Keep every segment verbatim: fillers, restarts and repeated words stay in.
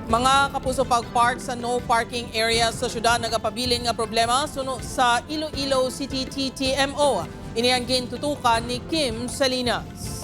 Mga kapuso, pag-park sa no parking area sa syudad nagapabilin nga problema suno sa Iloilo City T T M O. Ini ang gintutukan ni Kim Salinas.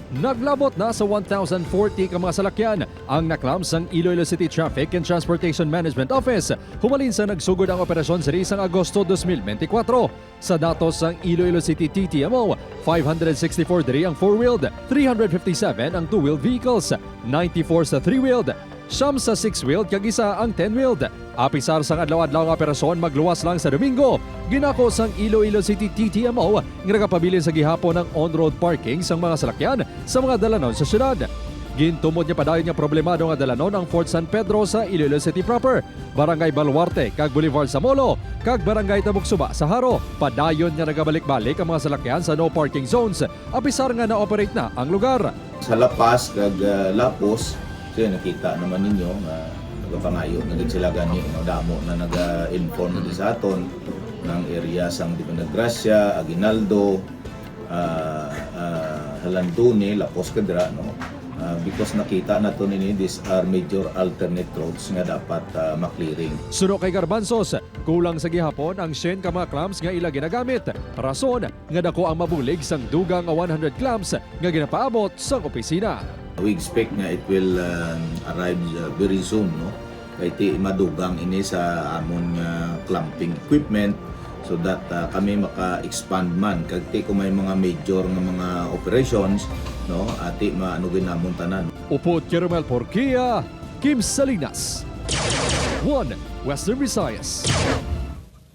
Naglabot na sa one thousand forty ka mga salakyan ang na-clamp sang Iloilo City Traffic and Transportation Management Office humalin sa nagsugod ang operasyon diri sang Agosto dos mil benti kwatro. Sa datos sang Iloilo City T T M O, five hundred sixty-four diri ang four-wheeled, three hundred fifty-seven ang two-wheeled vehicles, ninety-four sa three-wheeled, siyam sa six-wheeled kag isa ang ten-wheeled. Apisar sang adlaw-adlaw nga operasyon magluwas lang sa Domingo, ginako sang Iloilo City T T M O nga nagapabilin sa gihapon ang on-road parking sang mga salakyan sa mga dalanon sa syudad. Gintumod nga padayon nga problemado nga dalanon ang Fort San Pedro sa Iloilo City proper, Barangay Baluarte kag Boulevard sa Molo, kag Barangay Tabugsuba sa Jaro. Padayon nga nagabalik-balik ang mga salakyan sa no parking zones, apisar nga na-operate na ang lugar. Sa La Paz kag, ah, Lapuz, so yun, nakita naman ninyo nga nagapangayo na gid sila gani, no? Damo na naga-inform na sa aton ng area sang Divina Gracia, Aguinaldo, ah, ah, Jalandoni, Lapuz kag dira, no? Ah, because nakita nato nini, these are major alternate routes nga dapat, ah, ma-clearing. Suno kay Garbanzos, kulang sa gihapon ang syen ka mga clamps nga ila ginagamit, rason nga dako ang mabulig sang dugang nga one hundred clamps nga ginapaabot sang opisina. We expect nga it will, um, arrive, uh, very soon, no? Kay ti madugang ini sa amon nga clamping equipment, so that, uh, kami maka-expand man. Kag ti kung may mga major nga mga operations, no, ati maano gid namon tanan. Upod kay Romel Porquia, Kim Salinas, One Western Visayas.